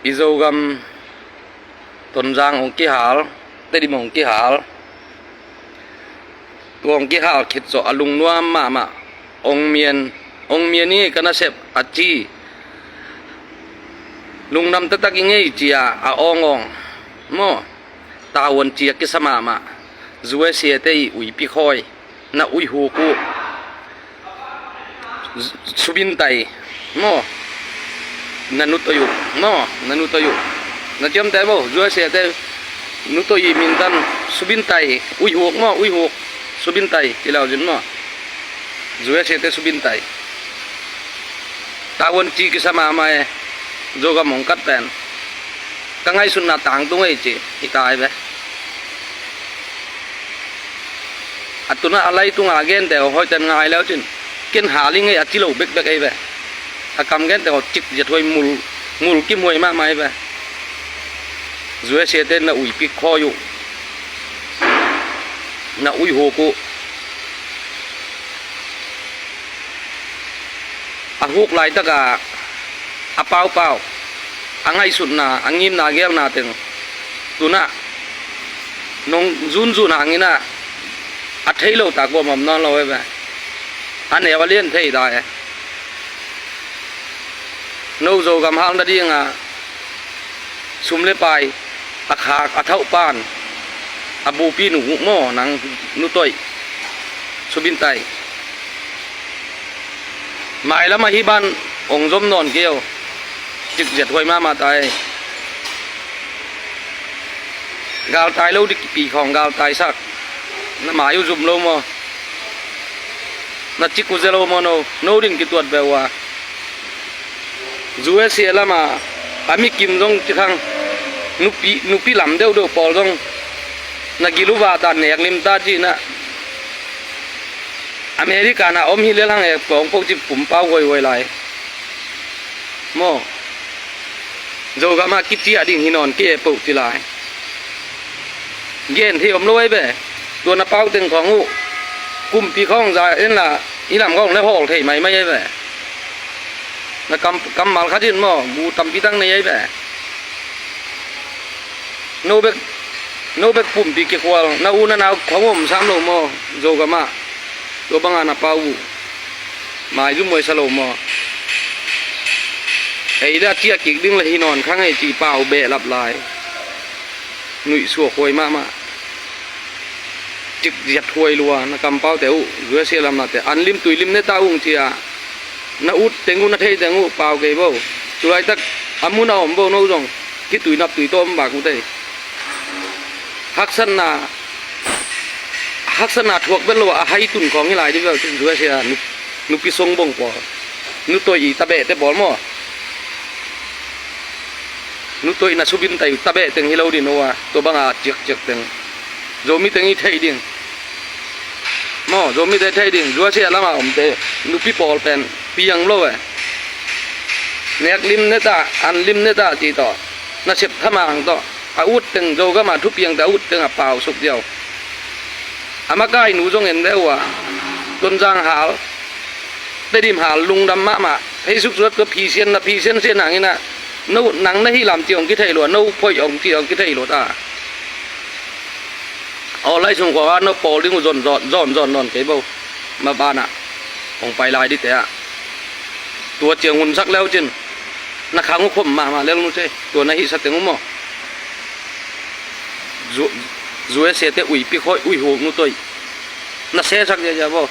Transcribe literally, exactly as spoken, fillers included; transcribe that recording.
I Zogam Tonzang hong kihal, Tedim hong kihal, tua hong kihal khit zawh a lungnuam mahmah, hong mian, hong mian i ka nasep a ci, lungdam taktak i ngei ci-a a awngawng maw, tavuan ci a kisa mahmah, U S A te i uipi khawi, na uihuk uh, subintai maw, na nutoi uh maw, na nutoi uh, na ciamteh maw, U S A te nutoi i mintan, subintai, uihuk maw, uihuk, subintai ci lau zin maw, U S A te subintai. Tavuan ci kisa mahmah e, Zogam hong kat pen ka ngaihsutna tangtung ei ci hi tai ve. A tuna a laitunga a gente aw, hoihten ngai leu cin, ken hal i ngei a ci lo bekbek ei ve. A kam gente aw, cik ziat huai, mul, mul kimhuai mahmah ei ve. U S A te na uipi khawi uh, na uihuk uh, a huk laitaka a paupau, a ngaihsutna, a ngimna, a geelna teng tuna nong zunzun hanginah a thei lo tak bawm om nawn lo e ve. A neu a lian thei ta e. No Zogam hal nadinga sum le pai a khak a thauh pan a bupi nu uh maw, nang nutoi, subintai. Mailam ahi ban hong zom nawn kei aw. Cik ziat huai mahmah tai. Galtai lo dikpi khawng galtai sak. Na mai uh zum lo maw? Na cik uh ze lo maw no? No ding kituat beh uh a. U S A lama a mikim zong ci khang, nupi, nupi lam deuhdeuh pawl zong na gil uh vata nek lim ta cinah, America na om hi lel hang e, pawng poh ci pumpau huaihuai lai maw. Zogama kiciah ding hi nawn kei e poh ci lai. Gen thei om lo ei ve. Tua na pau teng khawng uh kumpi khawng za inla i lam khawng le hawl thei maimai ei ve. Na kam, kammal khat in maw, gu tampi tak nei ei ve. No bek, no bek pumpi kikhual, na u na nau khawng om sam lo maw, Zogamah? Tua banga na pau uh maizum huai sa lo maw? Ei dah ciah kik ding le hi nawn khang ei ci pau behlap lai. Nuih suak huai mahmah. Cik ziat huai lua na kampaute uh, U S A lamnate an lim tui lim neta ung cia. Na ut teng uh, na thei teng uh pau kei bo. Tulaitak a mun a om bo no zong, khitui nap tui tawh om bak uh tei. Haksatna, haksatna thuak bel lo a hai tun khawng hi lai di bel cin U S A nup, nupi song bong pawl. Nutoi i tabehte pawl maw? Nutoi na subin tai tabeh teng hi lo din uh a, tua banga ciakciak teng. Zomi teng i theih ding. Maw, Zomi te theih ding, U S A lama omte, nupi pawl pen, piang lo e. Nek lim neta, an lim neta ci tawh, na sep thamang tawh, a ut teng, Zogama thupiangte a ut teng a pau suk diau. A makai nu zong en deuh uh a, Tonzang hal, Tedim hal, lungdam mahmah, hei suk suat ko phisian na phisian sian hangin a, no nang na hi lam ci ong kithei lua, no phoih ong ci ong kithei lua ta. Aw lai sung khuaha no pawl ding uh zon zon zon zon nawn kei bo. Ma banah hong pai lai dite ah. Tua ciang hun sak leu cin na khang uh khom mahmah lel nu ce. Tua na hihsa teng uh maw? U S A te uipi khawi uihuk nutoi. Na sesak ziazia bo.